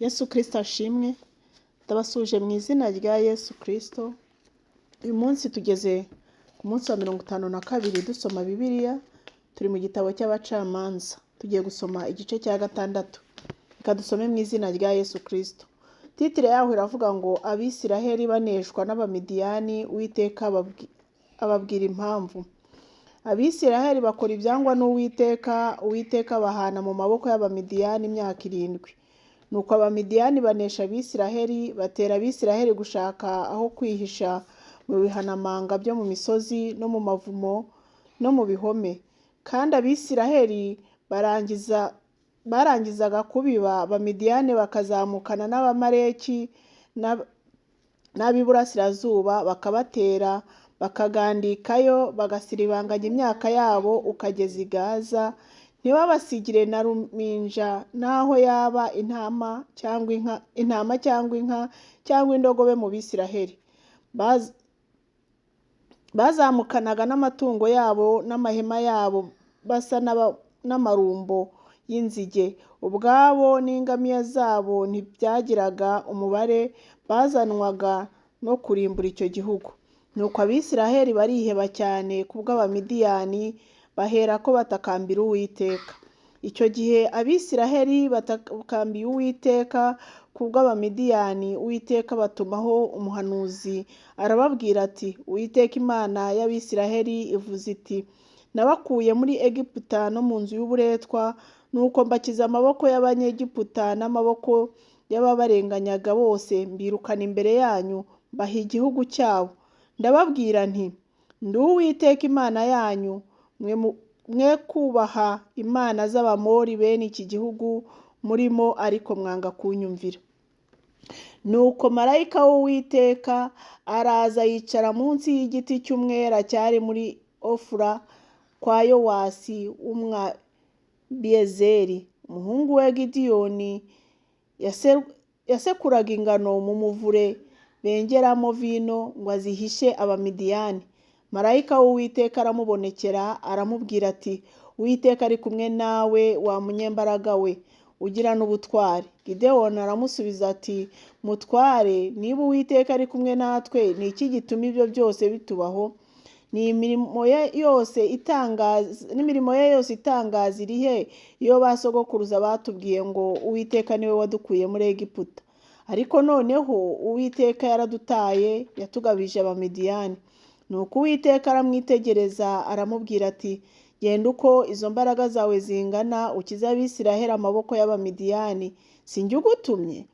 Yesu Kristo ashimwe, ndabasuje mu izina rya Yesu Kristo. Uyu munsi tugeze ku munsi wa 52 dusoma Bibiliya, turi mu gitabo cy'Abacamanza. Tugiye gusoma igice cya 6. Reka dusome mu izina rya Yesu Kristo. Titire yaho iravuga ngo Abisiraheli baneshwa n'Abamidiyani, Uwiteka ababwira impamvu. Abisiraheli bakora ibyangwa n'Uwiteka, Uwiteka abahana mu maboko y'Abamidiyani imyaka 7. Nuko Abamidiyani banesha Abisiraheli, batera Abisiraheli gushaka aho kwihisha mu bihanamanga byo mu misozi no mu mavumo no mu bihome. Kandi Abisiraheli barangizaga kubiba, Abamidiyani bakazamukana n'Abamaleki n'ab'iburasirazuba bakabatera, bakagandikayo, bagasiribanganya imyaka yabo ukageza i Gaza, ntibabasigire na ruminja n'aho yaba intama cyangwa inka, intama cyangwa inka cyangwa indogobe mu Bisiraheli. Bazamukanaga n'amatungo yabo n'amahema yabo basa n'amarumbo y'inzige, ubwabo n'ingamiya zabo ntibyagiraga umubare, bazanwaga no kurimbura icyo gihugu. Nuko Abisiraheli bariheba cyane kubw'Abamidiyani, baherako batakambira Uwiteka. Icyo gihe Abisiraheli batakambiye Uwiteka kubw'Abamidiyani, Uwiteka abatumaho umuhanuzi, arababwira ati: Uwiteka Imana y'Abisiraheli ivuze iti: Nabakuye muri Egiputa no mu nzu y'uburetwa, nuko mbakiza amaboko y'Abanyegiputa n'amaboko y'ababarenganyaga bose, mbirukana imbere yanyu, mbaha igihugu cyabo. Ndababwira nti: Ndi Uwiteka Imana yanyu, mwe kubaha imana z'Abamori bene iki gihugu murimo, ariko mwanga kunyumvira. Nuko marayika w'Uwiteka araza yicara munsi y'igiti cy'umwera cyari muri Ofura kwa Yowasi w'Umwabiyezeri, umuhungu we Gideyoni yasekuraga ingano mu muvure bengeramo vino ngo azihishe Abamidiyani. Marayika w'Uwiteka aramubonekera, aramubwira ati: Uwiteka ari kumwe nawe, wa munyembaraga we, ugira n'ubutwari. Gideyoni aramusubiza ati: Mutware, niba Uwiteka ari kumwe natwe, ni iki gituma ibyo byose bitubaho? Ni imirimo ye yose itangaza, n'imirimo ye yose itangaza iri he, iyo ba sogokuruza batubwiye ngo Uwiteka niwe wadukuye muri Egiputa? Ariko noneho Uwiteka yaradutaye, yatugabije Abamidiyani. Nuko Uwiteka aramwitegereza, aramubwira ati: Genda uko izo mbaraga zawe zingana, ukize Abisiraheli amaboko y'Abamidiyani, si njye ugutumye?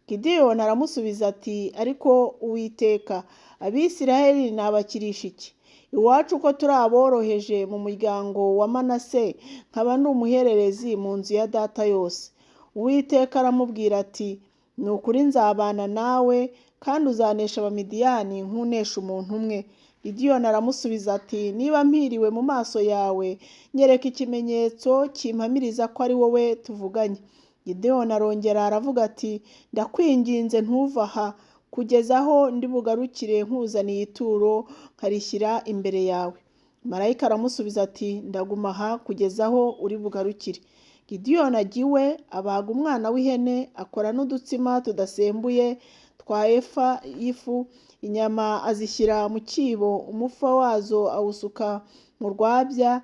Gideyoni aramusubiza ati: Ariko Uwiteka, Abisiraheli nabakirisha iki? Iwacu ko turi aboroheje mu muryango wa Manase, nkaba ndi umuhererezi mu nzu ya data yose. Uwiteka aramubwira ati: Ni ukuri nzabana nawe, kandi uzanesha Abamidiyani nk'unesha umuntu umwe. Gideyoni aramusubiza ati: Niba mpiriwe mu maso yawe, nyereka ikimenyetso kimpamiriza ko ari wowe tuvuganye. Gideyoni arongera aravuga ati: Ndakwinginze ntuve aha, kugeza aho ndi bugarukire nkuzaniye ituro nkarishyira imbere yawe. Marayika aramusubiza ati: Ndaguma aha kugeza aho uri bugarukire. Gideyoni ajya iwe, abaga umwana w'ihene, akora n'udutsima tudasembuye twa efa y'ifu, inyama azishyira mu cyibo, umufa wazo awusuka mu rwabya,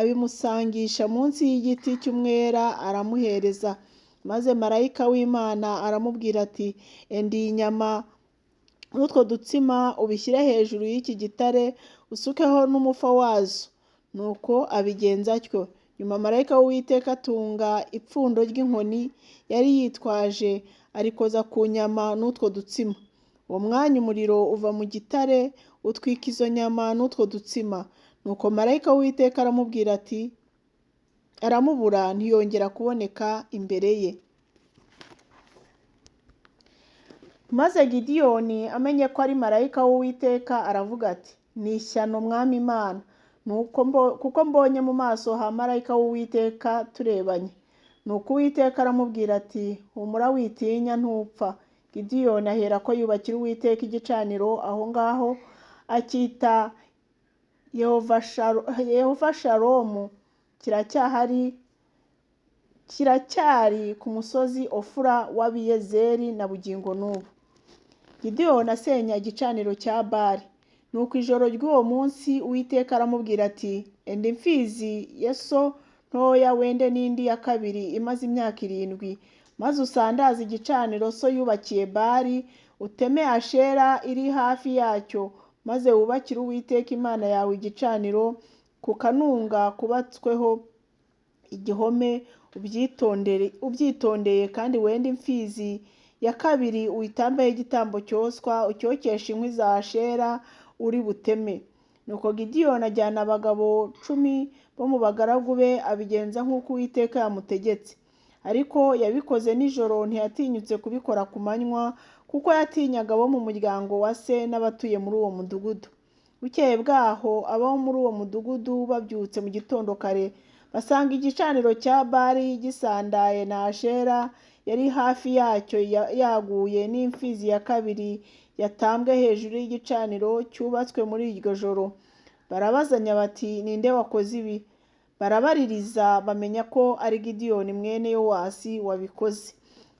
abimusangisha munsi y'igiti cy'umwera aramuhereza. Maze marayika w'Imana aramubwira ati: Enda iyi nyama n'utwo dutsima ubishyire hejuru y'iki gitare, usukeho n'umufa wazo. Nuko abigenza atyo. Nyuma marayika w'Uwiteka atunga ipfundo ry'inkoni yari yitwaje, arikoza ku nyama n'utwo dutsima. Uwo mwanya umuriro uva mu gitare utwika izo nyama n'utwo dutsima. Nuko marayika w'Uwiteka aramubwira ati, aramubura, ntiyongera kuboneka imbere ye. Maze Gideyoni amenye ko ari marayika w'Uwiteka, aravuga ati: Ni ishyano Mwami Imana, kuko mbonye mu maso ha marayika w'Uwiteka turebanye. Nuko Uwiteka aramubwira ati: Humura witinya, ntupfa. Gideyoni aherako yubakira Uwiteka igicaniro aho ngaho, akita Yehova Shalomu, kiracyahari Kiracyari ku musozi Ofura w'Abiyezeri na bugingo n'ubu. Gideyoni asenya igicaniro cya Bali. Nuko ijoro ry'uwo munsi Uwiteka aramubwira ati, enda imfizi ya so ntoya wende n'indi ya kabiri imaze imyaka 7, maze usandaze igicaniro so yubakiye Bali, uteme Ashera iri hafi yacyo, maze wubakire Uwiteka Imana yawe igicaniro ku kanunga kubatsweho igihome, ubyitondeye, kandi wende imfizi ya kabiri uyitambeho igitambo cyoswa, ucyokeshe inkwi za Ashera uri buteme. Nuko Gideyoni ajyana abagabo 10 bo mu bagaragu be, abigenza nk'uko Uwiteka yamutegetse. Ariko yabikoze nijoro, ntiyatinyutse kubikora ku manywa, kuko yatinyaga abo mu muryango wa se n'abatuye muri uwo mudugudu. Bukeye bwaho abo muri uwo mudugudu babyutse mu gitondo kare, basanga igicaniro cya Bali gisandaye na Ashera yari hafi yacyo yaguye, n'imfizi ya kabiri yatambwe hejuru y'igicaniro cyubatswe muri iryo joro. Barabazanya bati, ninde wakoze ibi? Barabaririza bamenya ko ari Gideyoni mwene Yowasi wabikoze.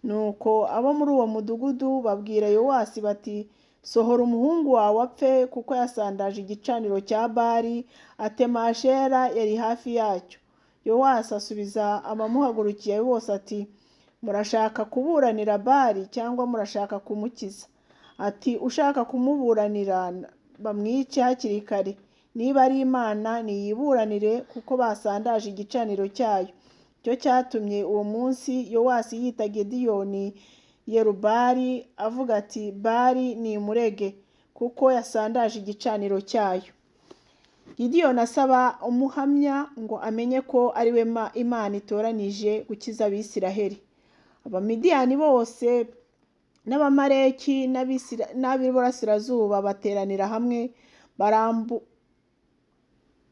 Nuko abo muri uwo mudugudu babwira Yowasi bati, sohora umuhungu wawe apfe, kuko yasandaje igicaniro cya Bali, atema Ashera yari hafi yacyo. Yowasi asubiza abamuhagurukiye bose ati, murashaka kuburanira Bali cyangwa murashaka kumukiza? Ati, ushaka kumuburanira bamwice hakiri kare, niba ari Imana niyiburanire, kuko basandaje igicaniro cyayo. Cyo cyatumye uwo munsi Yowasi yita Gideyoni Yerubali, avuga ati, Bali nimurege, kuko yasandaje igicaniro cyayo. Gideyoni asaba umuhamya ngo amenye ko ari we Imana itoranije gukiza Abisiraheli. Abamidiyani bose n'Abamaleki n'ab'iburasirazuba bateranira hamwe,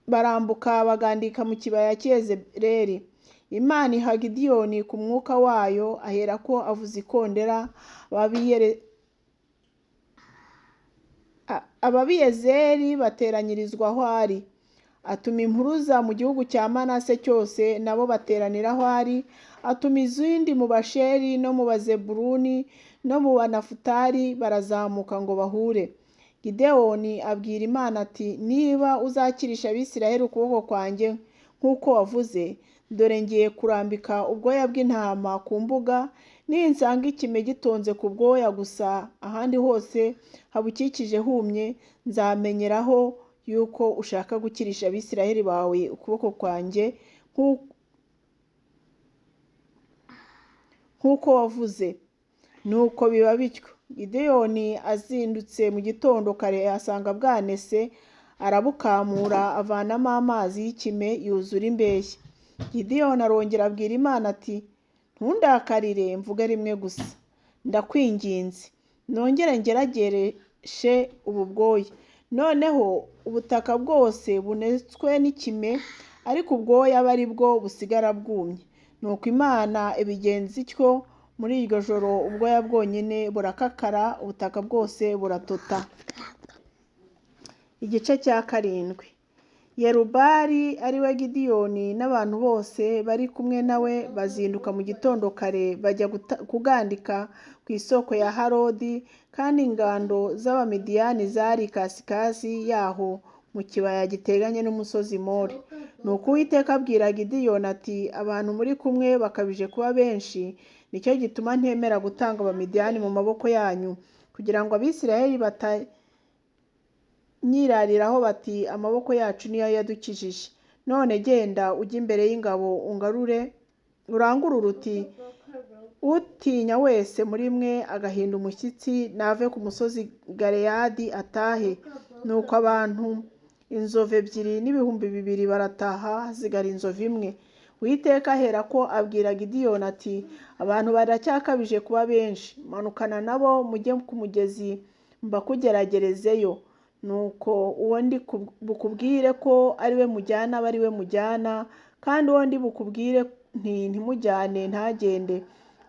barambuka bagandika mu kibaya cy'Yezereli. Imana iha Gideyoni ku mwuka wayo, aherako avuza ikondera, Ababiyezeri bateranyirizwa aho ari. Atuma impuruza mu gihugu cya Manase cyose, nabo bateranira aho ari. Atuma izindi mu Basheri no mu Bazeburuni no mu Banafutali, barazamuka ngo bahure. Gideyoni abwira Imana ati, niba uzakirisha Abisiraheli ukuboko kwanjye nk'uko wavuze, dore ngiye kurambika ubwoya bw'intama ku mbuga, ninsanga ikime gitonze ku bwoya gusa, ahandi hose habukikije humye, nzamenyeraho yuko ushaka gukirisha Abisiraheli bawe ukuboko kwanjye nk'uko wavuze. Nuko biba bityo. Gideyoni azindutse mu gitondo kare, asanga bwanese, arabukamura, avanamo amazi y'ikime yuzura imbehe. Gideyoni arongera abwira Imana ati, ntundakarire mvuge rimwe gusa, ndakwinginze, nongere ngeragereshe ubu bwoya. Noneho ubutaka bwose bunetswe n'ikime, ariko ubwoya abe ari bwo busigara bwumye. Nuko Imana ibigenza ityo, muri iryo joro ubwoya bwonyine burakakara, ubutaka bwose buratota. Igice cya 7. Yerubali ari we Gideyoni n'abantu bose bari kumwe nawe bazinduka mu gitondo kare, bajya kugandika ku isoko ya Harodi, kandi ingando z'Abamidiyani zari ikasikazi yaho mu kibaya giteganye n'umusozi More. Nuko Uwiteka abwira Gideyoni ati, abantu muri kumwe bakabije kuba benshi, nicyo gituma ntemera gutanga Abamidiyani mu maboko yanyu, kugira ngo Abisiraheli batanyirariraho bati, amaboko yacu niyo yadukijije. None genda ujye imbere y'ingabo urangurure uti, utinya wese muri mwe agahinda umushyitsi nave ku musozi Galeyadi atahe. Nuko abantu inzovu 2 n'ibihumbi 2 barataha, hasigara inzovu 1. Uwiteka aherako abwira Gideyoni ati, abantu baracyakabije kuba benshi, manukana nabo mujye ku mugezi mbakugeragerezeyo. Nuko uwo ndi bukubwire ko ari we mujyana abe ari we mujyana, kandi uwo ndi bukubwire nti ntimujyane ntagende.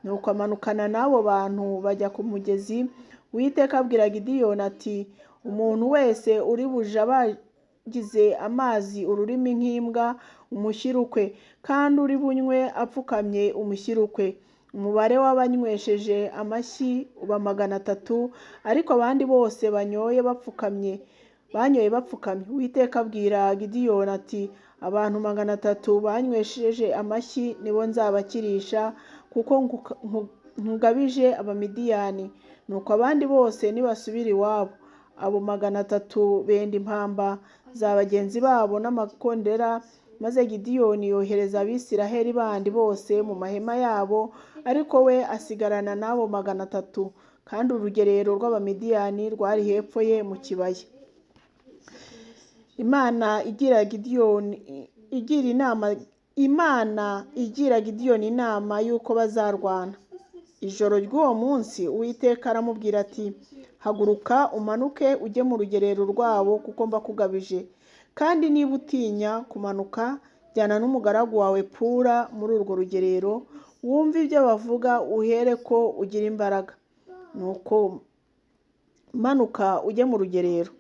Nuko amanukana n'abo bantu bajya ku mugezi. Uwiteka abwira Gideyoni ati, umuntu wese uri bujabagize amazi ururimi nk'imbwa, umushyire ukwe, kandi uri bunywe apfukamye umushyire ukwe. Umubare w'abanywesheje amashyi uba 300, ariko abandi bose banyoye bapfukamye. Uwiteka abwira Gideyoni ati abantu 300 banywesheje amashyi nibo nzabakirisha, kuko nkugabije Abamidiyani. Nuko abandi bose nibasubira iwabo. Abo 300 benda impamba za bagenzi babo n'amakondera, maze Gideyoni yohereza Abisiraheli bandi bose mu mahema yabo, ariko we asigarana n'abo 300, kandi urugerero rw'Abamidiyani rwari hepfo ye mu kibaya. Imana igira Gideyoni inama y'uko bazarwana. Ijoro ry'uwo munsi Uwiteka aramubwira ati haguruka umanuke ujye mu rugerero rwabo, kuko mbakugabije. Kandi niba utinya kumanuka, jyana n'umugaragu wawe Pura muri urwo rugerero, wumve ibyo bavuga, uhere ko ugira imbaraga. Nuko manuka ujye mu rugerero.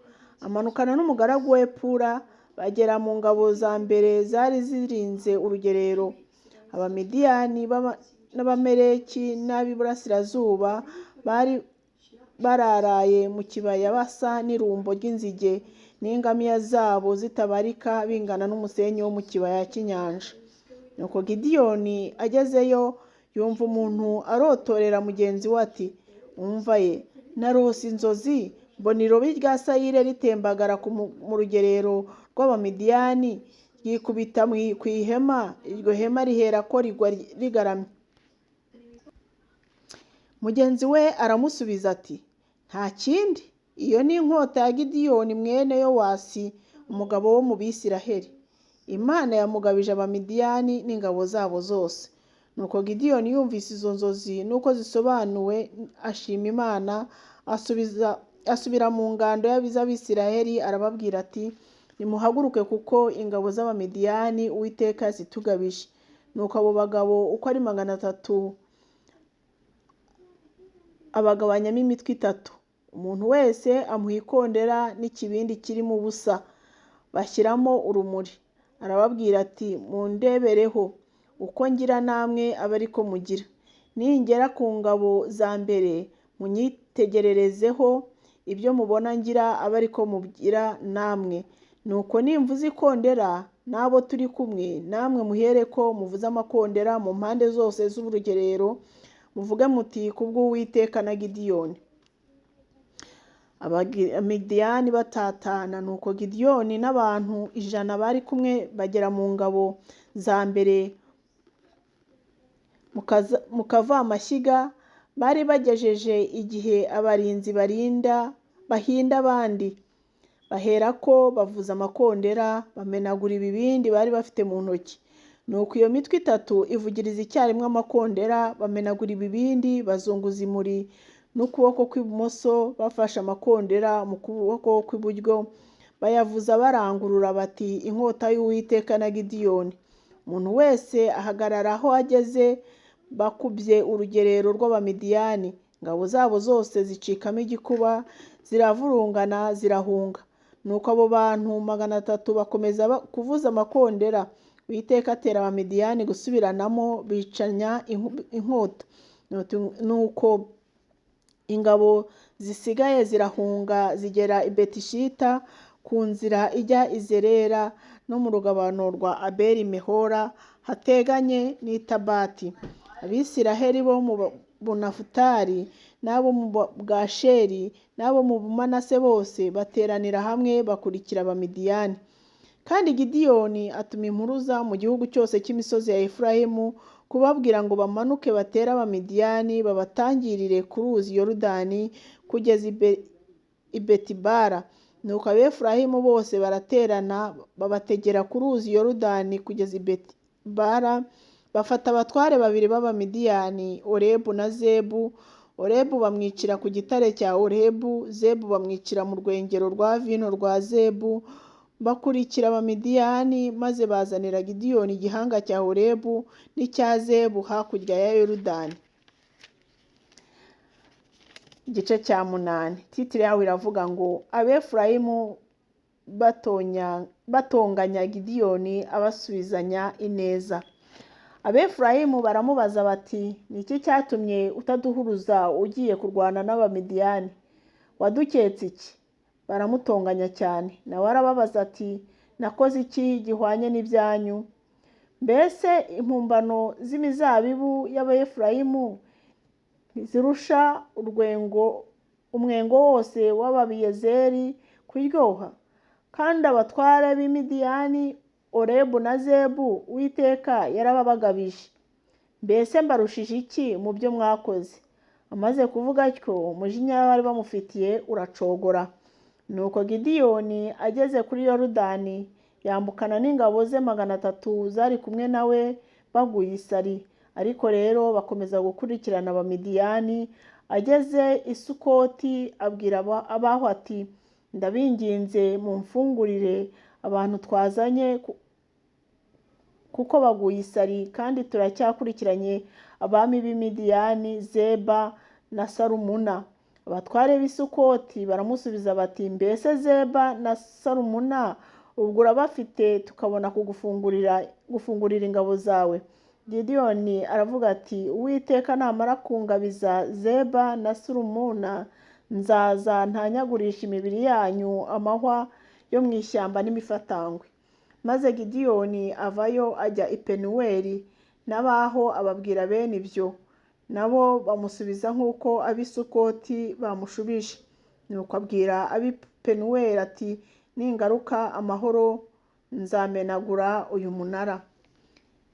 Amanukana n'umugaragu we Pura, bagera mu ngabo za mbere zari zirinze urugerero. Abamidiyani n'Abameleki n'ab'iburasirazuba bari bararaye mu kibaya basa n'irumbo ry'inzige, n'ingamiya zabo zitabarika bingana n'umusenyi wo mu kibaya cy'inyanja. Nuko Gideyoni agezeyo, yumva umuntu arotorera mugenzi we ati umva ye, narose inzozi, mbona irobi rya sayire ritembagara mu rugerero rw'Abamidiyani, ryikubita ku ihema, iryo hema riherako rigwa rigaramye. Mugenzi we aramusubiza ati nta kindi, iyo ni inkota ya Gideyoni mwene Yowasi, umugabo wo mu Bisiraheli. Imana yamugabije Abamidiyani n'ingabo zabo zose. Nuko Gideyoni yumvise izo nzozi nuko zisobanuwe, ashima Imana, asubira mu ngando y'Abisiraheli, arababwira ati nimuhaguruke, kuko ingabo z'Abamidiyani Uwiteka zitugabije. Nuko abo bagabo uko ari 300 abagabanyamo imitwe 3, umuntu wese amuha ikondera n'ikibindi kirimo ubusa, bashyiramo urumuri. Arababwira ati mundebereho uko ngira namwe abe ariko mugira. Ningera ku ngabo za mbere munyitegererezeho, ibyo mubona ngira abe ariko mugira namwe. Nuko nimvuza ikondera n'abo turi kumwe, namwe muhereko muvuze amakondera mu mpande zose z'urugerero, muvuge muti kubw'Uwiteka na Gideyoni. Abamidiyani batatana. Nuko Gideyoni n'abantu 100 bari kumwe bagera mu ngabo za mbere mu Kavamashyiga, bari bagejeje igihe abarinzi bahinda abandi. Baherako bavuza amakondera, bamenagura ibibindi bari bafite mu ntoki. Nuko iyo mitwe 3 ivugiriza icyarimwe amakondera, bamenagura ibibindi, bazunguza imuri n'ukuboko kw'ibumoso, bafashe amakondera mu kuboko kw'iburyo, bayavuza barangurura bati inkota y'Uwiteka na Gideyoni. Umuntu wese ahagarara aho ageze, bakubye urugerero rw'Abamidiyani. Ingabo zabo zose zicikamo igikuba, ziravurungana, zirahunga. Nuko abo bantu 300 bakomeza kuvuza amakondera. Uwiteka atera Abamidiyani gusubiranamo, bicanya inkota. Nuko ingabo zisigaye zirahunga, zigera i Betishita ku nzira ijya i Zerera no mu rugabano rwa Abeli Mehora hateganye n'itabati. Abisiraheli bo mu Bunafutali n'abo mu Bwasheri n'abo mu Bumanase bose bateranira hamwe, bakurikira Abamidiyani. Kandi Gideyoni atuma impuruza mu gihugu cyose cy'imisozi ya Efurayimu, kubabwira ngo bamanuke batere Abamidiyani, babatangirire ku ruzi Yorodani kugeza i Betibara. Nuko Abefurayimu bose baraterana, babategera ku ruzi Yorodani kugeza i Betibara, bafata abatware 2 b'Abamidiyani, Orebu na Zebu. Orebu bamwicira ku gitare cya Orebu, Zebu bamwicira mu rwengero rwa vino rwa Zebu. Bakurikira Abamidiyani, maze bazanira Gideyoni igihanga cya Orebu n'icya Zebu hakurya ya Yorodani. Igice cya 8. Titire yaho iravuga ngo Abefurayimu batonganya Gidiyoni abasubizanya ineza. Abefurayimu baramubaza bati, ni iki cyatumye utaduhuruza ugiye kurwana n'Abamidiyani? Waduketse iki? Baramutonganya cyane. Nawe arababaza ati, nakoze iki gihwanye n'ibyanyu? Mbese impumbano z'imizabibu y'Abefurayimu ntizirusha umwengo wose w'Ababiyezeri kuryoha? Kandi abatware b'Imidiyani, Orebu na Zebu, Uwiteka yarababagabije. Mbese mbarushije iki mu byo mwakoze? Amaze kuvuga atyo, umujinya bari bamufitiye uracogora. Nuko Gidiyoni ageze kuri Yorodani, yambukana n'ingabo ze 300 zari kumwe nawe baguye isari. Ariko rero bakomeza gukurikirana Abamidiyani. Ageze i Sukoti abwira abaho ati, ndabinginze mumfungurire abantu twazanye kuko baguye isari, kandi turacyakurikiranye abami b'Imidiyani, Zeba na Salumuna. Abatware b'i Sukoti baramusubiza bati, mbese Zeba na Salumuna ubwo urabafite tukabona gufungurira ingabo zawe? Gidiyoni aravuga ati, Uwiteka namara kungabiza Zeba na Salumuna, nzaza ntanyagurisha imibiri yanyu amahwa yo mu ishyamba n'imifatangwe. Maze Gidiyoni avayo ajya i Penuweli, n'abaho ababwira bene ibyo, nabo bamusubiza nk'uko ab'i Sukoti bamushubije. Nuko abwira ab'i Penuweli ati, ningaruka amahoro nzamenagura uyu munara.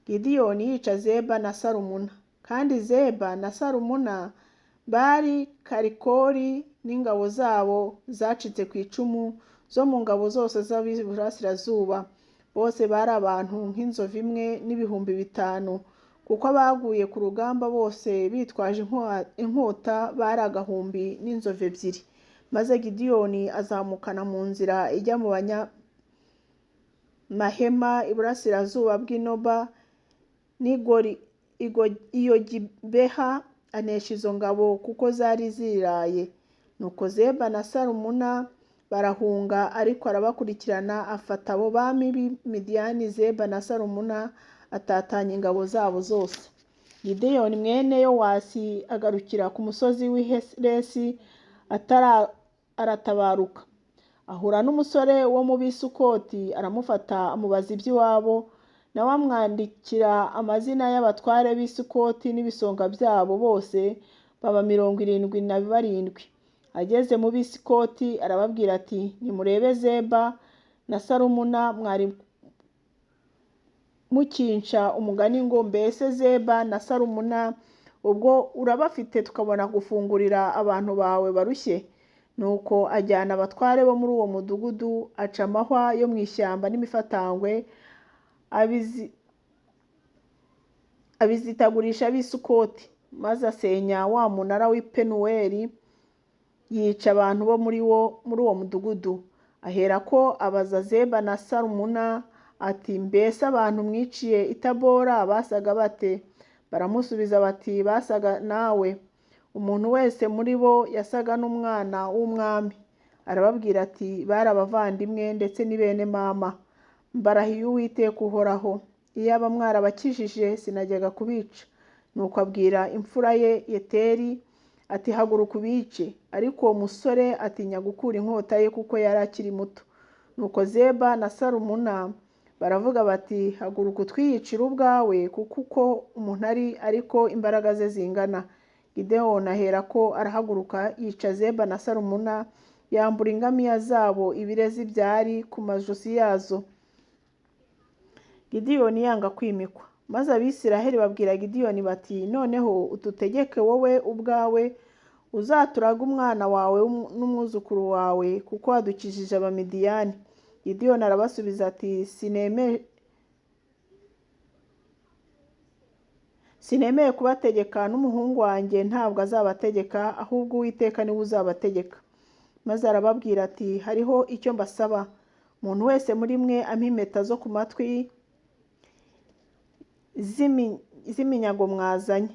Gidiyoni yica Zeba na Salumuna. Kandi Zeba na Salumuna bari Karikori n'ingabo zabo zacitse ku icumu zo mu ngabo zose z'Iburasirazuba. Bose bari abantu nk'inzovu imwe n'5,000, kuko abaguye ku rugamba bose bitwaje inkota bari 1,000 n'inzovu 2. Maze Gidiyoni azamukana mu nzira ijya mu banyamahema iburasirazuba bw'Inoba Iyogibeha, anesha izo ngabo kuko zari ziraye. Nuko Zeba na Salumuna barahunga, ariko arabakurikirana afata abo bami b'Imidiyani, Zeba na Salumuna, atatanya ingabo zabo zose. Gideyoni mwene Yowasi agarukira ku musozi w'i Heresi aratabaruka. Ahura n'umusore wo mu b'i Sukoti, aramufata amubaza iby'iwabo, nawe amwandikira amazina y'abatware b'i Sukoti n'ibisonga byabo bose, baba 77. Ageze mu b'i Sukoti arababwira ati, nimurebe Zeba na Salumuna mwari mukinca umugani ngo, mbese Zeba na Salumuna ubwo urabafite tukabona gufungurira abantu bawe barushye? Nuko ajyana abatware bo muri uwo mudugudu, aca amahwa yo mu ishyamba n'imifatangwe, abizitagurisha ab'i Sukoti. Maze asenya wa munara w'i Penuweli, yica abantu bo muri uwo mudugudu. Aherako abaza Zeba na Salumuna ati, mbese abantu mwiciye i Tabora basaga bate? Baramusubiza bati, basaga nawe, umuntu wese muri bo yasaga n'umwana w'umwami. Arababwira ati, bari abavandimwe ndetse ni bene mama. Mbarahiye Uwiteka uhoraho, iyaba mwarabakijije sinajyaga kubica. Nuko abwira imfura ye Yeteri ati, haguruka ubice. Ariko uwo musore atinya gukura inkota ye kuko yari akiri muto. Nuko Zeba na Salumuna baravuga bati, haguruka utwiyicire ubwawe, kuko uko umuntu ari ariko imbaraga ze zingana. Gideyoni aherako arahaguruka yica Zeba na Salumuna, yambura ingamiya zabo ibirezi byari ku majosi yazo. Gidiyoni yanga kwimikwa. Maze Abisiraheli babwira Gidiyoni bati, noneho ututegeke wowe ubwawe, uzaturaga umwana wawe n'umwuzukuru wawe, kuko wadukijije Abamidiyani. Gidiyoni arabasubiza ati, sinemeye kubategeka, n'umuhungu wanjye ntabwo azabategeka, ahubwo Uwiteka niwe uzabategeka. Maze arababwira ati, hariho icyo mbasaba, umuntu wese muri mwe ampe impeta zo ku matwi z'iminyago mwazanye.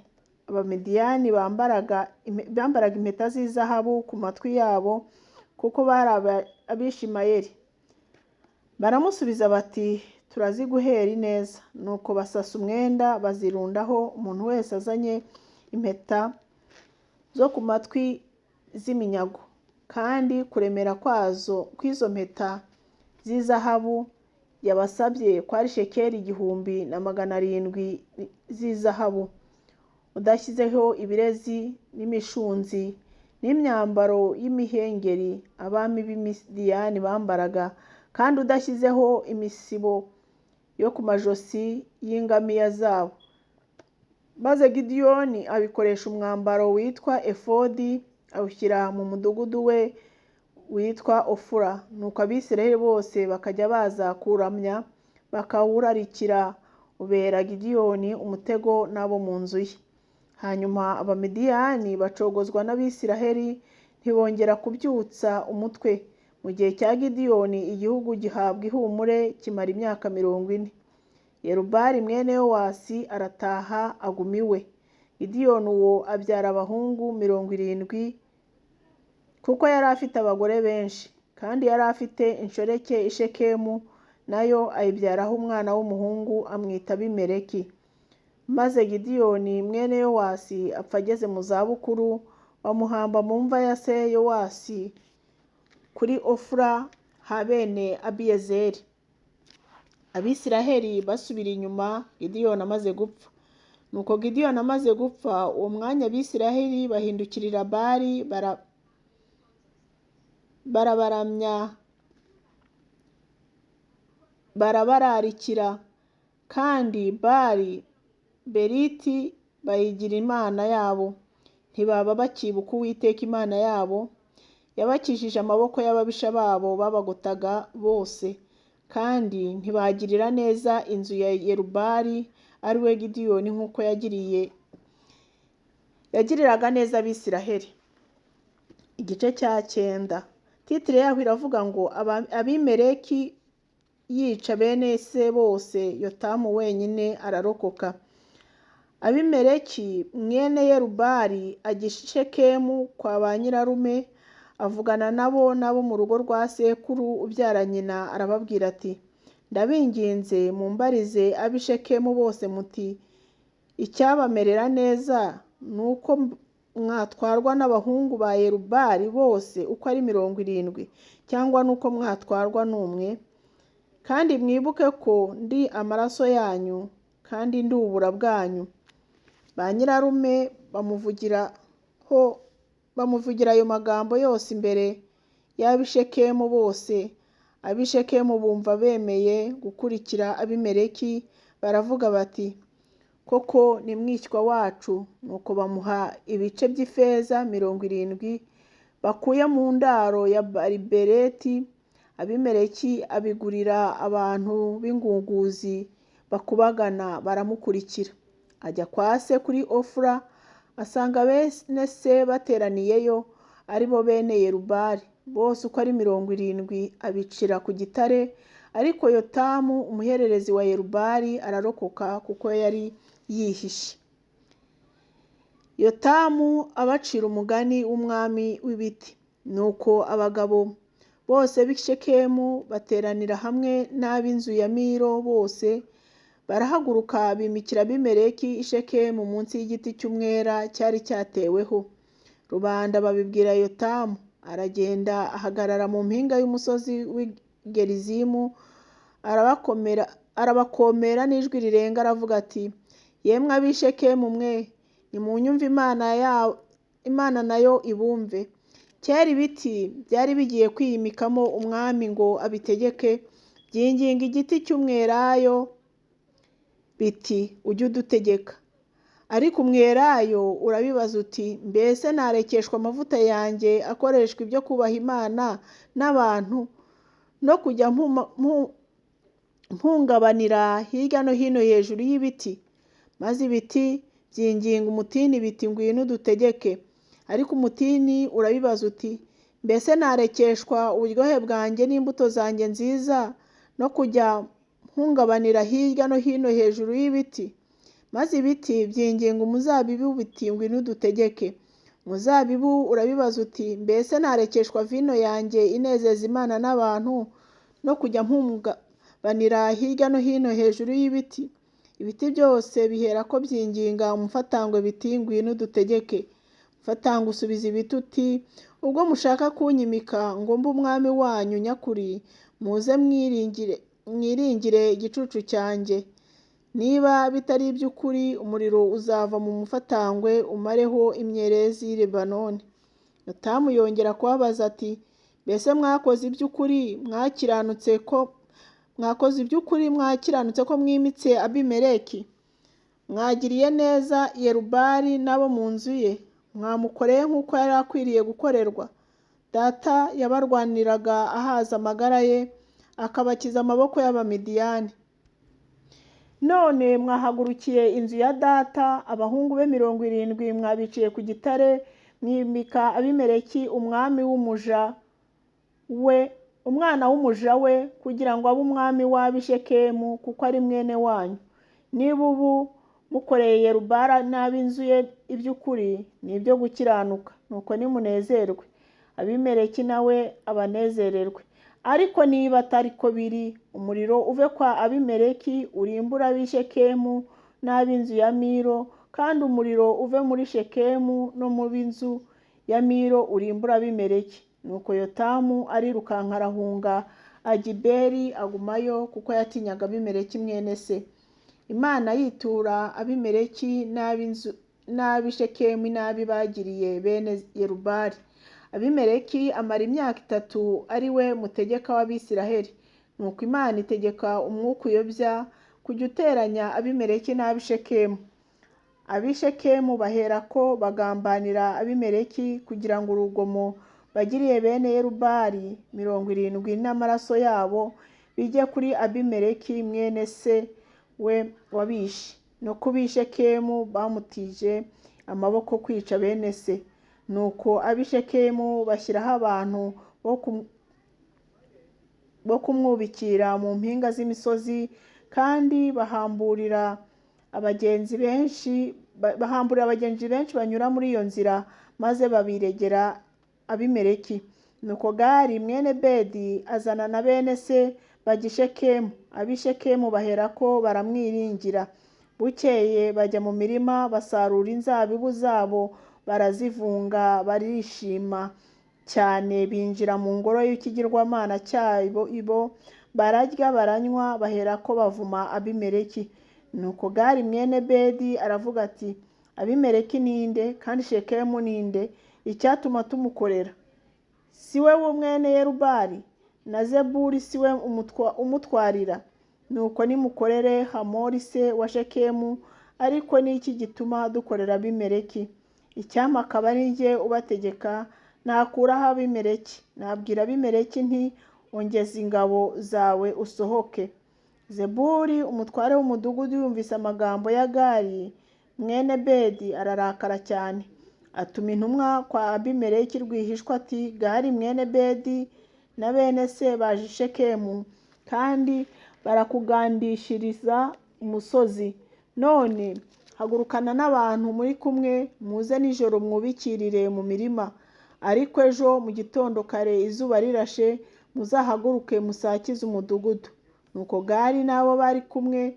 Abamidiyani bambaraga impeta z'izahabu ku matwi yabo, kuko bari Abishimayeli. Baramusubiza bati turaziguhera ineza. Nuko basasa umwenda bazirundaho, umuntu wese azanye impeta zo ku matwi z'iminyago, kandi kuremera kwazo kw'izo mpeta z'izahabu yabasabye kwari shekeli 1700 z'izahabu, udashyizeho ibirezi n'imishunzi n'imyambaro y'imihengeri abami b'Imidiyani bambaraga, kandi udashyizeho imisibo yo ku majosi y'ingamiya zabo. Maze Gideyoni abikoresha umwambaro witwa efodi, awushyira mu mudugudu we witwa Ofura. Nuko Abisirayeli bose bakajya baza kuramya, bakawurarikira, ubera Gideyoni umutego n'abo mu nzu ye. Hanyuma Abamidiyani bacogozwa n'Abisirayeli, ntibongera kubyutsa umutwe. Mu gihe cya Gideyoni igihugu gihabwa ihumure kimara imyaka 40. Yerubali mwene Yowasi arataha aguma iwe. Gideyoni uwo abyara abahungu 70, kuko yari afite abagore benshi, kandi yari afite inshoreke i Shekemu, nayo ayibyaraho umwana w'umuhungu amwita Abimeleki. Maze Gideyoni mwene Yowasi apfa ageze mu zabukuru, bamuhamba mu mva ya se Yowasi kuri Ofura ha bene Abiyezeri. Abisiraheli basubira inyuma Gideyoni amaze gupfa. Nuko Gideyoni amaze gupfa, uwo mwanya Abisiraheli bahindukirira Bali barabaramya, barabararikira, kandi Bali Beriti bayigira imana yabo. Ntibaba bakibuka Uwiteka Imana yabo yabakijije amaboko y'ababisha babo babagotaga bose, kandi ntibagirira neza inzu ya Yerubali ari we Gideyoni nk'uko yagiriraga neza Abisiraheli. Igice cya 9. Titire yaho iravuga ngo Abimeleki yica bene se bose, Yotamu wenyine ararokoka. Abimeleki mwene Yerubali ajya i Shekemu kwa ba nyirarume, avugana nabo n'abo mu rugo rwa sekuru ubyara nyina, arababwira ati ndabinginze mumbarize ab'i Shekemu bose muti icyabamerera neza ni uko mwatwarwa n'abahungu ba Yerubali bose uko ari 70, cyangwa nuko mwatwarwa n'umwe. Kandi mwibuke ko ndi amaraso yanyu kandi ndi ubura bwanyu. Ba nyirarume bamuvugira ayo magambo yose imbere y'ab'i Shekemu bose. Ab'i Shekemu bumva bemeye gukurikira Abimeleki, baravuga bati koko ni mwishywa wacu. Nuko bamuha ibice by'ifeza 70 bakuye mu ndaro ya Balibereti. Abimeleki abigurira abantu b'ingunguzi bakubagana, baramukurikira. Ajya kwa se kuri Ofura, asanga bene se bateraniyeyo, ari bo bene Yerubali bose uko ari 70, abicira ku gitare. Ariko Yotamu umuhererezi wa Yerubali ararokoka, kuko yari yihishe. Yotamu abacira umugani w'umwami w'ibiti. Nuko abagabo bose b'i Shekemu bateranira hamwe n'ab'inzu ya Milo bose, barahaguruka bimikira Abimeleki i Shekemu munsi y'igiti cy'umwera cyari cyateweho. Rubanda babibwira Yotamu, aragenda ahagarara mu mpinga y'umusozi w'i Gerizimu, arabakomera n'ijwi rirenga, aravuga ati yemwe ab'i Shekemu mwe, nimunyumve, Imana nayo ibumve. Kera ibiti byari bigiye kwiyimikamo umwami ngo abitegeke, byinginga igiti cy'umwelayo biti ujye udutegeka. Ariko umwelayo urabibaza uti mbese narekeshwa amavuta yanjye akoreshwa ibyo kubaha Imana n'abantu, no kujya mpungabanira hirya no hino hejuru y'ibiti? Maze ibiti byinginga umutini biti ngwino udutegeke. Ariko umutini urabibaza uti mbese narekeshwa uburyohe bwanjye n'imbuto zanjye nziza, no kujya mpungabanira hirya no hino hejuru y'ibiti? Maze ibiti byinginga umuzabibu biti ngwino udutegeke. Umuzabibu urabibaza uti mbese narekeshwa vino yanjye inezeza Imana n'abantu, no kujya mpungabanira hirya no hino hejuru y'ibiti? Ibiti byose biherako byinginga umufatangwe biti, ngwino udutegeke. Umufatangwe usubiza ibiti uti, ubwo mushaka kunyimika ngo mbe umwami wanyu nyakuri, muze mwiringire igicucu cyanjye. Niba bitari iby'ukuri, umuriro uzava mu mufatangwe umareho imyerezi y'i Lebanoni. Yotamu yongera kubabaza ati, mbese mwakoze iby'ukuri mwakiranutse ko mwakoze iby'ukuri mwakiranutse ko mwimitse Abimeleki? Mwagiriye neza Yerubali n'abo mu nzu ye, mwamukoreye nk'uko yari akwiriye gukorerwa. Data yabarwaniraga ahaza amagara ye, akabakiza amaboko y'Abamidiyani. None mwahagurukiye inzu ya data, abahungu be 70 mwabiciye ku gitare, mwimika Abimeleki umwami w'umuja we, umwana w'umuja we, kugira ngo abe umwami w'ab'i Shekemu, kuko ari mwene wanyu. Niba ubu mukoreye Yerubala n'ab'inzu ye iby'ukuri, ni ibyo gukiranuka, nuko nimunezerwe, Abimeleki nawe abanezererwe. Ariko niba atari ko biri, umuriro uve kwa Abimeleki urimbure ab'i Shekemu n'ab'inzu ya Milo, kandi umuriro uve muri Shekemu no mu b'inzu ya Milo urimbure Abimeleki. Nuko Yotamu arirukanka arahunga ajya i Beri, agumayo kuko yatinyaga Abimeleki mwene se. Imana yitura Abimeleki n'ab'i Shekemu inabi bagiriye bene Yerubali. Abimeleki amara imyaka 3 ari we mutegeka w'Abisiraheli. Nuko Imana itegeka umwuka uyobya kujya uteranya Abimeleki n'ab'i Shekemu. Ab'i Shekemu baherako bagambanira Abimeleki kugira ngo urugomo bagiriye bene Yerubali 70 n'amaraso yabo bijye kuri Abimeleki mwene se we wabishe, no ku b'i Shekemu bamutije amaboko kwica bene se. Nuko ab'i Shekemu bashyiraho abantu bo kumwubikira mu mpinga z'imisozi, kandi bahamburira abagenzi benshi banyura muri iyo nzira, maze babiregera Abimeleki. Nuko Gali mwene Bedi azana na bene se bajya i Shekemu. Ab'i Shekemu baherako baramwiringira. Bukeye bajya mu mirima basarura inzabibu zabo, barazivunga, barishima cyane. Binjira mu ngoro y'ikigirwamana cyabo, bararya baranywa, baherako bavuma Abimeleki. Nuko Gali mwene Bedi aravuga ati, Abimeleki ninde, kandi Shekemu ninde, icyatuma tumukorera? Si we mwene Yerubali, na Zebuli si we umutwarira? Nuko nimukorere Hamori se wa Shekemu, ariko niki gituma dukorera Abimeleki? Icyampa akaba ari jye ubategeka, nakuraho Abimeleki. Nabwira Abimeleki nti, ongeza ingabo zawe usohoke. Zebuli umutware w'umudugudu yumvise amagambo ya Gali mwene Bedi ararakara cyane. Atuma intumwa kwa Abimeleki rwihishwa ati, Gali mwene Bedi na bene se baje i Shekemu, kandi barakugandishiriza umusozi. None hagurukana n'abantu muri kumwe, muze nijoro mwubikirire mu mirima. Ariko ejo mu gitondo kare izuba rirashe, muzahaguruke musakize umudugudu. Nuko Gali n'abo bari kumwe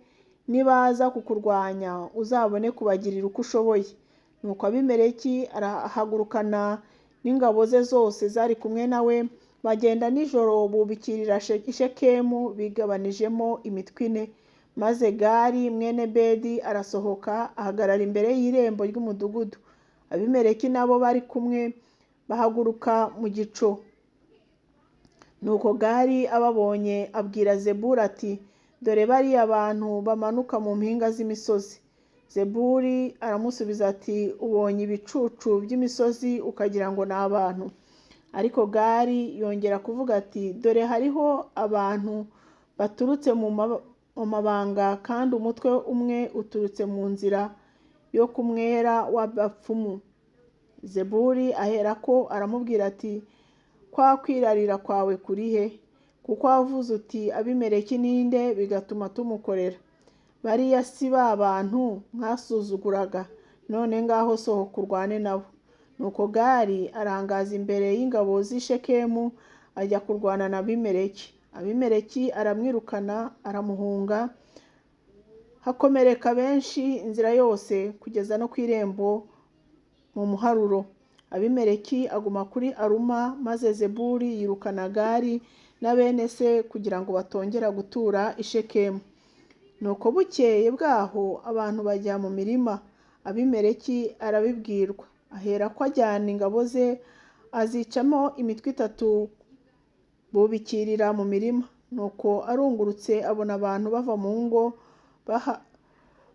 nibaza kukurwanya, uzabone kubagirira uko ushoboye. Nuko Abimeleki arahagurukana n'ingabo ze zose zari kumwe nawe, bagenda nijoro bubikirira i Shekemu bigabanijemo imitwe 4. Maze Gali mwene Bedi arasohoka ahagarara imbere y'irembo ry'umudugudu. Abimeleki nabo bari kumwe bahaguruka mu gico. Nuko Gali ababonye abwira Zebuli ati, dore bariya bantu bamanuka mu mpinga z'imisozi. Zebuli aramusubiza ati, ubonye ibicucu by'imisozi ukagira ngo ni abantu. Ariko Gali yongera kuvuga ati, dore hariho abantu baturutse mu mabanga, kandi umutwe umwe uturutse mu nzira yo ku mwera w'abapfumu. Zebuli aherako aramubwira ati, kwa kwirarira kwawe kuri he? Kuko wavuze uti, Abimeleki ninde, bigatuma tumukorera. Bariya si ba bantu mwasuzuguraga, none ngaho sohoka urwane nabo. Nuko Gali arangaza imbere y'ingabo z'i Shekemu ajya kurwana na Abimeleki. Abimeleki aramwirukana aramuhunga, hakomereka benshi inzira yose kugeza no ku irembo mu muharuro. Abimeleki aguma kuri Aruma, maze Zebuli yirukana Gali na bene se kugira ngo batongera gutura i Shekemu. Nuko bukeye bwaho abantu bajya mu mirima, Abimeleki arabibwirwa, aherako ajyana ingabo ze azicamo imitwe itatu bubikirira mu mirima. Nuko arungurutse abona abantu bava mu ngo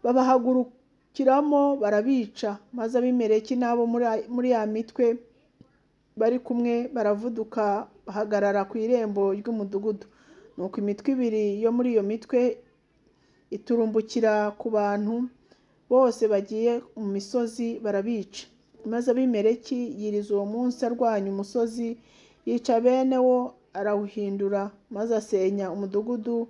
babahagurukiramo barabica, maze Abimeleki n'abo muri ya mitwe bari kumwe baravuduka bahagarara ku irembo ry'umudugudu. Nuko imitwe ibiri yo muri iyo mitwe iturumbukira ku bantu bose bagiye mu misozi barabica. Maze Abimeleki yiriza uwo munsi arwanya umusozi, yica bene wo arawuhindura, maze asenya umudugudu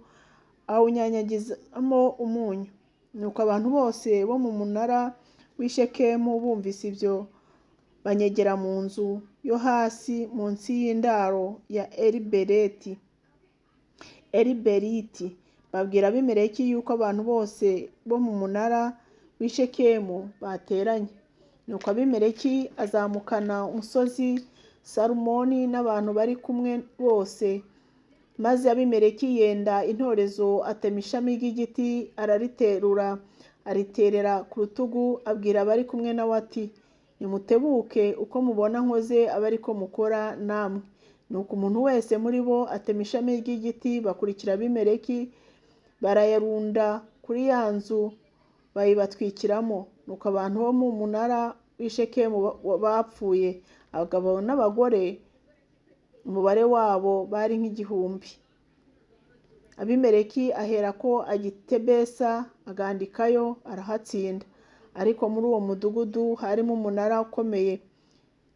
awunyanyagizamo umunyu. Nuko abantu bose bo mu munara w'i Shekemu bumvise ibyo, banyegera mu nzu yo hasi munsi y'indaro ya Eliberiti. Babwira Abimeleki yuko abantu bose bo mu munara w'i Shekemu bateranye. Nuko Abimeleki azamukana umusozi Salumoni n'abantu bari kumwe bose. Maze Abimeleki yenda intorezo atema ishami ry'igiti arariterura ariterera ku rutugu, abwira abari kumwe nawe ati, nimutebuke, uko mubona nkoze abe ariko mukora namwe. Nuko umuntu wese muri bo atema ishami ry'igiti, bakurikira Abimeleki, barayarunda kuri ya nzu bayibatwikiramo. Nuko abantu bo mu munara w'i Shekemu bapfuye, abagabo n'abagore, umubare wabo bari nk'igihumbi. Abimeleki aherako ajya i Tebesa agandikayo arahatsinda. Ariko muri uwo mudugudu harimo umunara ukomeye,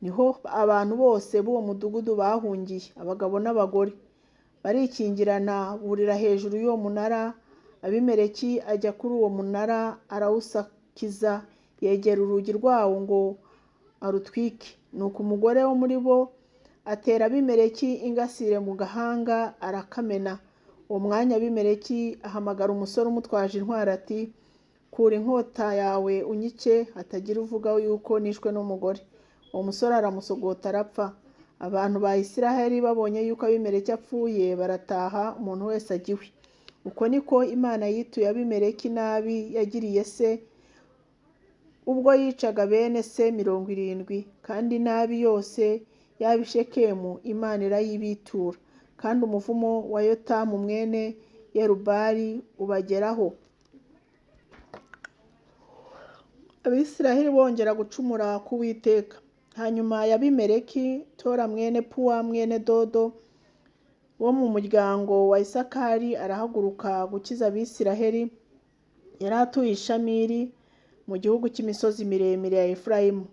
niho abantu bose b'uwo mudugudu bahungiye, abagabo n'abagore. Barikingirana burira hejuru y'uwo munara. Abimeleki ajya kuri uwo munara arawusakiza, yegera urugi rwawo ngo arutwike. Nuko umugore wo muri bo atera Abimeleki ingasire mu gahanga arakamena. Uwo mwanya Abimeleki ahamagara umusore umutwaje intwaro ati, kura inkota yawe unyice, hatagira uvuga yuko nishwe n'umugore. Uwo musore aramusogota arapfa. Abantu ba Isiraheli babonye yuko Abimeleki apfuye, barataha, umuntu wese ajya iwe. Uko niko Imana yituye Abimeleki nabi yagiriye se ubwo yicaga bene se 70, kandi nabi yose y'ab'i Shekemu Imana irayibitura, kandi umuvumo wa Yotamu mwene Yerubali ubageraho. Abisiraheli bongera gucumura ku Uwiteka. Hanyuma ya Abimeleki, Tora mwene Puwa mwene Dodo wo mu muryango wa Isakari arahaguruka gukiza Abisiraheli. Yari atuye i Shamiri mu gihugu cy'imisozi miremire ya Efurayimu.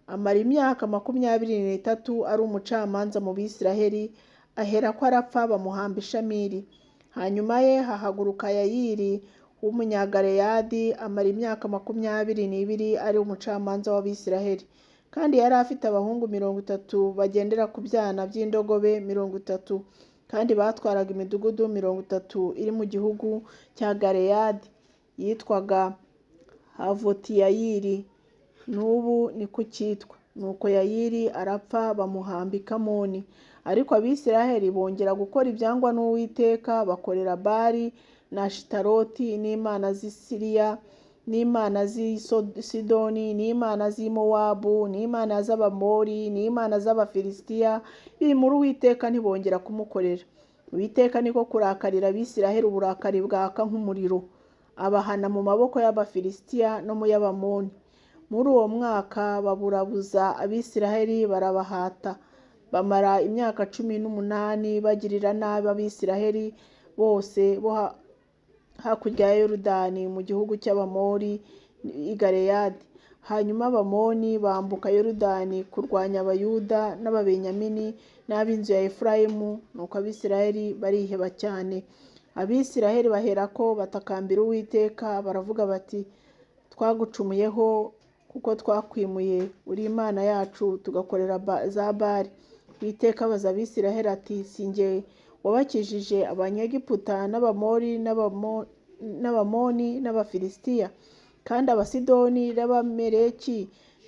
Amara imyaka 23 ari umucamanza mu Bisiraheli, aherako arapfa bamuhamba i Shamiri. Hanyuma ye hahaguruka Yayiri w'Umunyagaleyadi, amara imyaka 22 ari umucamanza w'Abisiraheli. Kandi yari afite abahungu 30 bagendera ku byana by'indogobe 30, kandi batwaraga imidugudu 30 iri mu gihugu cya Galeyadi yitwaga Havotiyayiri, n'ubu niko cyitwa. Nuko Yayiri arapfa bamuhamba i Kamoni. Ariko Abisiraheli bongera gukora ibyangwa n'Uwiteka, bakorera Bali na Ashitaroti n'imana z'i Siriya n'imana z'i Sidoni n'imana z'i Mowabu n'imana z'Abamori n'imana z'Abafilisitiya. Bimura Uwiteka ntibongera kumukorera. Uwiteka niko kurakarira Abisiraheli uburakari bwaka nk'umuriro, abahana mu maboko y'Abafilisitiya no mu y'Abamoni. Muri uwo mwaka baburabuza Abisiraheli barabahata, bamara imyaka 18 bagirira nabi Abisiraheli bose bo hakurya ya Yorodani mu gihugu cy'Abamori i Galeyadi. Hanyuma Abamoni bambuka Yorodani kurwanya Abayuda n'Ababenyamini n'ab'inzu ya Efurayimu. Nuko Abisiraheli bariheba cyane. Abisiraheli baherako batakambira Uwiteka baravuga bati, twagucumuyeho kuko twakwimuye, uri Imana yacu, tugakorera za Bali. Uwiteka abaza Abisiraheli ati, si jye Wabakijije Abanyegiputa n'Abamori n'Abamoni n'Abafilisitiya, kandi Abasidoni n'Abameleki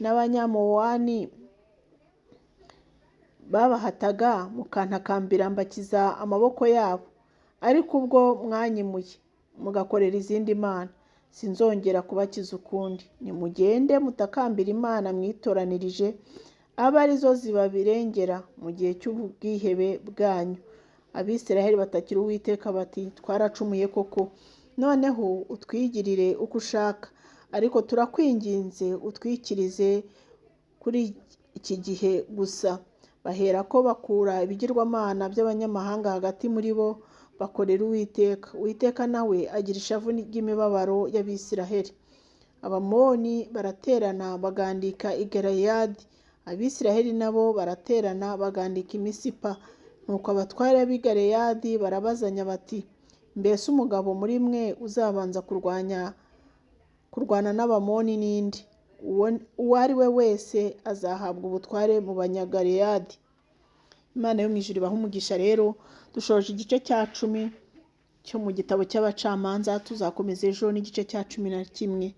n'Abanyamowani babahataga, mukantakambira mbakiza amaboko yabo. Ariko ubwo mwanyimuye mugakorera izindi mana, sinzongera kubakiza ukundi. Nimugende mutakambire imana mwitoranirije, abe arizo zibabirengera mu gihe cy'ubwihebe bwanyu. Abisiraheli batakira Uwiteka bati: "Twaracumuye koko, noneho utwigirire uko ushaka, ariko turakwinginze utwikirize kuri iki gihe gusa." Baherako bakura ibigirwamana by'abanyamahanga hagati muri bo, bakorera Uwiteka. Uwiteka nawe agira ishavu ry'imibabaro y'Abisiraheli. Abamoni baraterana bagandika i Galeyadi, Abisiraheli nabo baraterana bagandika i Misipa. Nuko abatware b'i Galeyadi barabazanya bati: "Mbese umugabo muri mwe uzabanza kurwana n'Abamoni ni nde? Uwo ari we wese azahabwa ubutware mu Banyagaleyadi." Imana yo mu ijuru ibahe umugisha. Rero dushoje igice cya 10 cyo mu gitabo cy'Abacamanza, tuzakomeza ejo n'igice cya 11.